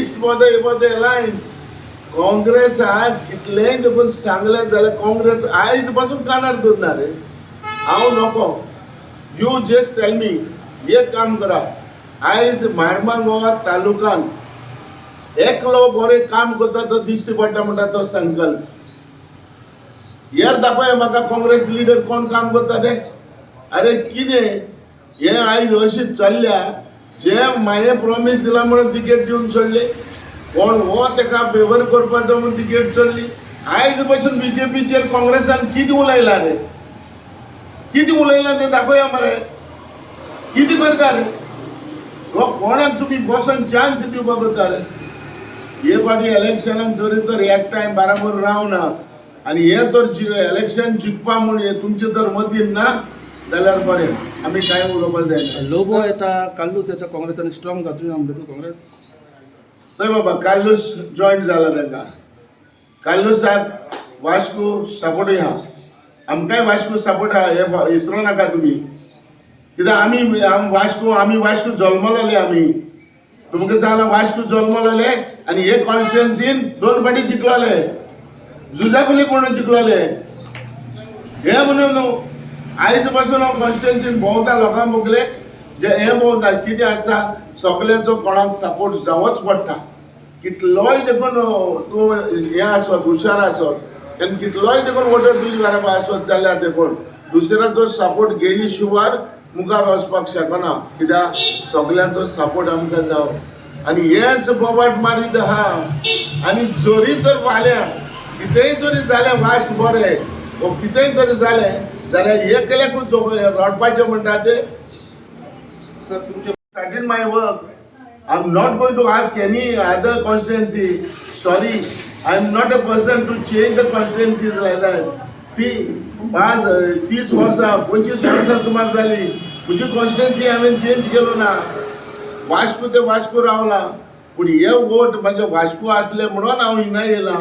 List for the alliance. काँग्रेसाक कितलेंय देखून सांगलें जाल्यार काँग्रेस आयज पासून कानार दवरना रे. हांव नको, you just tell me. एक काम करा, आयज मार्मागोवा तालुकान एकलो बरें काम करता तो दिश्टी पडटा म्हणटा तो संकल्प. यार, दाखय म्हाका काँग्रेस लिडर कोण काम करता ते. अरे, कितें हें आयज अशें चल्ल्या? जे माये प्रॉमीस दिला म्हणून तिकेट दिवन सोडली, कोण हो तेका फेवर करपाचो म्हणून तिकेट चडली. आयज पासून बीजेपीचेर काँग्रेसान कितें उलयला रे? कितें उलयलां तें दाखोवया मरे. कितें करता रे हो? कोणाक तुमी बसोन चान्स दिवपाक करता रे? हे फावटी इलेक्शनाक जरी तर एकठांय बाराबर रावना आनी हे तर इलेक्शन जिखपा म्हूण हे तुमचे जर मतीन ना जाल्यार बरें, आमी कांय उलोवपाक जायना. लोबो येता, कार्लूस येता, काँग्रेसान स्ट्रॉंग जातली ना म्हणटा तूं काँग्रेस? थंय बाबा कार्लूस जॉयन जाला तांकां. कार्लूसाक वास्को सपोर्टूय आहा, आमकांय वास्को सपोर्ट आहा. हे विसरो नाका तुमी, कित्याक आमी वास्को, आमी वास्को जल्मलेले. आमी तुमकां सांगलां, वास्को जल्मलेले आनी हे कॉन्स्टिट्युएन्सीन दोन फाटी जिखलेले, जुजा फिलीप म्हणून जिखलेले. हे म्हणून न्हू, आयज पासून हांव कॉन्स्टिट्युएन्सीन भोंवता, लोकांक बगले जे हे भोंवता. कितें आसा, सगल्यांचो कोणाक सपोर्ट जावोच पडटा. कितलोय देखून तूं हें आसत, हुशार आसत आनी कितलोय देखून वोटर तुजे बराबर आसत जाल्यार देखून दुसऱ्याचो सपोर्ट गेली शिवार मुखार वचपाक शकना, कित्याक सगल्यांचो सपोर्ट आमकां जावो. आनी हेच बोबाट मारीत आहा. आनी जरी तर फाल्यां कितेंय तरी जालें, वास्ट बरें वो कितेंय तरी जालें जाल्यार एकल्याकूच रडपाचें म्हणटा ते. सर, तुमचे Started my work. I'm not going to ask any other constituency. Sorry, I'm not a person to change the constituencies like that. See, पांच 30 वर्सां, 25 वर्सां सुमार जाली, म्हजी कॉन्स्टिट्युएन्सी हांवें चेंज केलो ना. वास्को ते वास्को रावला, पूण हे वोट म्हाजे वास्को आसले म्हणून हांव हिंगा येयला.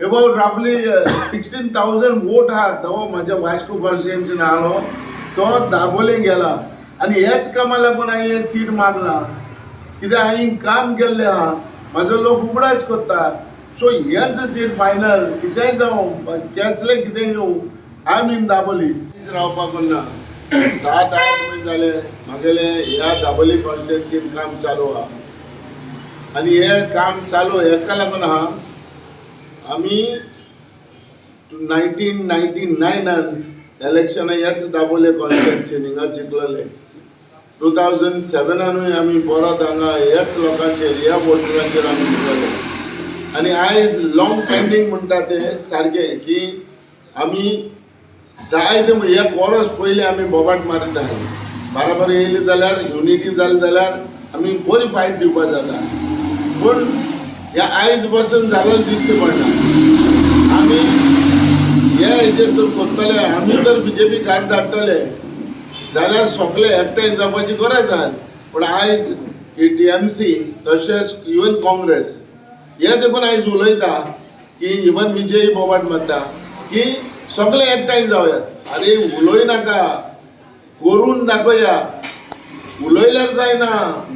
एबाउट राफली 16,000 वोट आहा, तो म्हाज्या वास्को कॉन्स्टिट्युएन्सीन आहलो, तो दाबोले गेला. आनी हेच कामा लागून हांवें सीट मागला, कित्याक हांवें काम केल्लें आहा, म्हाजो लोक उगडास करता. सो हेच सीट फायनल. कितेंय जावं, केसलें कितेंय येवं, I am in Dabolim. रावपाक ना. 7-8 म्हयने जाले म्हागेलें ह्या दाबोली कॉन्स्टिट्युएन्सीन काम चालू आहा. आनी हें काम चालू हेका लागून आहा, आमी 1999नान इलेक्शनां ह्याच दाबोले कॉन्स्टिट्युएन्सीन हिंगा जिखलेले. 2007नानूय आमी परत हांगा ह्याच लोकांचेर, ह्या वोटरांचेर आमी जिखलेले. आनी आयज लॉंग पेंडींग म्हणटा ते सारकें की आमी जाय ते एक वरस पयलीं आमी बोबाट मारीत आहाली. बाराबर येयली जाल्यार, युनिटी जाली जाल्यार आमी बरी फायट दिवपाक जाता. पूण ह्या आयज पासून जालें दिश्टी पडना. आमी हे हेजेर जर करतले, आमी जर बीजेपी कार्ड धाडटले जाल्यार सगळे एकठांय जावपाची गरज आहा. पूण आयज ही टीएमसी तशेंच इवन काँग्रेस हे देखून आयज उलयता की इवन विजय बोबाट मारता की सगळे एकठांय जावया. अरे, उलय नाका, करून दाखोवया. उलयल्यार जायना,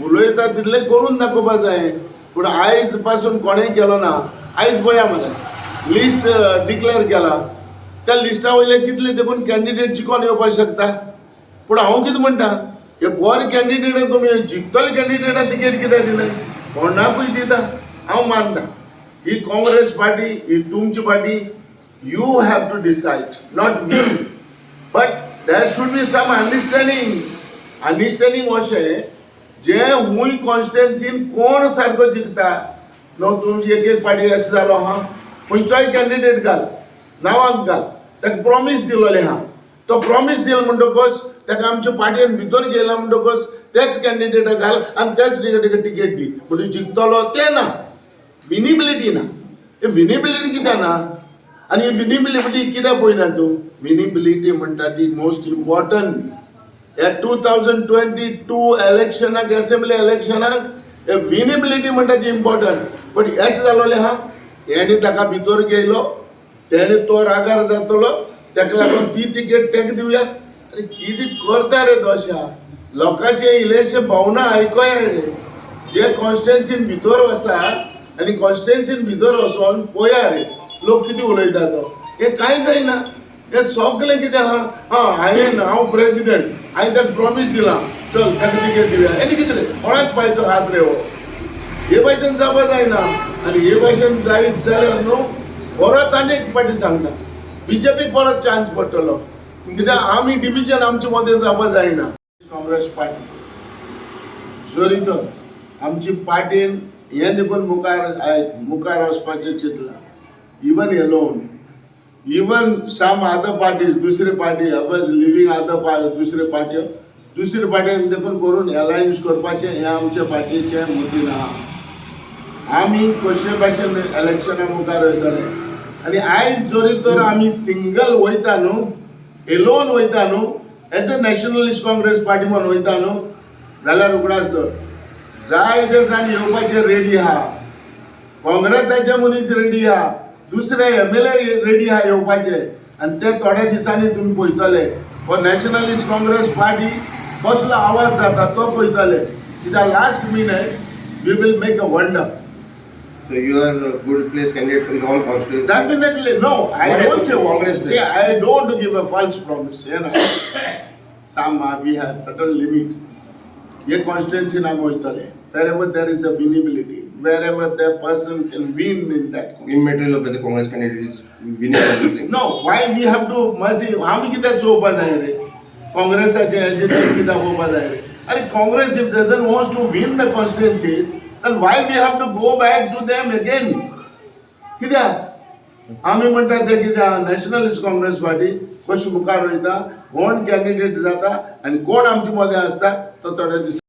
उलयता तितलें करून दाखोवपा जाय. पूण आयज पासून कोणें केलो ना. आयज पळया मरे, लिस्ट डिक्लेअर केला, त्या लिस्टा वयले कितले देखून कॅन्डिडेट जिखोन येवपाक शकता? पूण हांव कितें म्हणटा, हे बरे कॅन्डिडेट, तुमी जिखतले कॅन्डिडेटा तिकेट कित्याक दिनाय? कोणाकूय दिता. हांव मानता, ही काँग्रेस पार्टी ही तुमची party. You have to decide, not we, but there should be some understanding. Understanding अशें जे हुंय कॉन्स्टिट्युएन्सीन कोण सारको जिखता न्हू. तुमची एक एक पार्टी अशें जालो आहा, खंयचोय कॅन्डिडेट घाल, नांवाक घाल, ताका प्रॉमीस दिलोलें आहा. तो प्रॉमीस दिलो म्हणटकच ताका आमच्या पार्टयेन भितर गेला म्हणटकच तेच कॅन्डिडेटाक घाल आनी तेच ताका टिकेट दी म्हणजे जिखतलो तें ना. विनेबिलिटी ना. ते विनेबिलिटी कित्याक ना? आनी विनेबिलिटी कित्याक पळयना तूं? विनेबिलिटी म्हणटा ती मोस्ट इम्पॉर्टंट. ह्या 2022 इलेक्शनाक, असेंब्ली इलेक्शनाक विनेबिलिटी म्हणटा ती इम्पॉर्टंट. बट अशें जालोलें आहा, हेणी ताका भितर घेयलो, तेणे तो रागार जातलो, ताका लागून ती तिकेट ताका दिवया. अरे, कितें करता रे दोशा? लोकांचे इल्लेशे भावना आयकोया रे. जे कॉन्स्टिट्युएन्सीन भितर वसा आनी कॉन्स्टिट्युएन्सीन भितर वचोन पळया रे, लोक कितें उलयता तो. हे कांय जायना. हे सगळें कितें आहा, हां, हांवें, हांव प्रेसिडेंट, हांवें ताका प्रॉमीस दिलां, चल ताका तिकेट दिवया. आनी कितें रे, कोणाक पायचो हात रे हो? हे भाशेन जावपा जायना. आनी हे भाशेन जायत जाल्यार न्हू, परत आनी एक पाटी सांगता, बीजेपीक परत चान्स पडटलो, कित्याक आमी डिविजन आमचे मदें जावपा जायना. काँग्रेस पार्टी जरी तर आमची पार्टीन हें देखून मुखार वचपाचें चिंतलां. Even alone, even some other parties, दुसरी पार्टी लिव्हिंग अदर दुसरे पार्टी, दुसरी पार्टीन देखून करून अलायन्स करपाचें हें आमच्या पार्टीचें मतीन आहा. आमी कशे भाशेन इलेक्शना मुखार वयतले. आनी आयज जरी तर आमी सिंगल वयता न्हू, एलोन वयता न्हू, as a Nationalist Congress Party म्हूण वयता न्हू, जाल्यार उगडास दवर, जायते जाण येवपाचे रेडी आहा. काँग्रेसाचे मनीस रेडी आहा, दुसरे एमएलए रेडी आहा येवपाचे. आनी ते थोड्या दिसांनी तुमी पळयतले, हो नॅशनलिस्ट काँग्रेस पार्टी कसलो आवाज जाता तो पळयतले, कित्याक last minute we will make a wonder. So you are a good place candidates in all constituencies. Definitely, no. I What don't happens say to Congress then? Yeah, I don't give a false promise. Some we have certain limit. Hey constituency आमी वयतले wherever there is a winnability, wherever the person can win in that constituency. Immaterial of whether Congress candidate is winning or losing. No, why we have to mercy? आमी कित्याक चोवपा जाय रे काँग्रेसाचे हेजे कित्याक पळोवपा जाय रे? अरे, Congress if doesn't wants to win the constituency, then why we have to go back to them again? कित्याक आमी म्हणटा ते कित्याक नॅशनलिस्ट काँग्रेस पार्टी कशी मुखार वयता, कोण कॅन्डिडेट जाता आनी कोण आमचे मदें आसता तो थोड्या दिसांनी.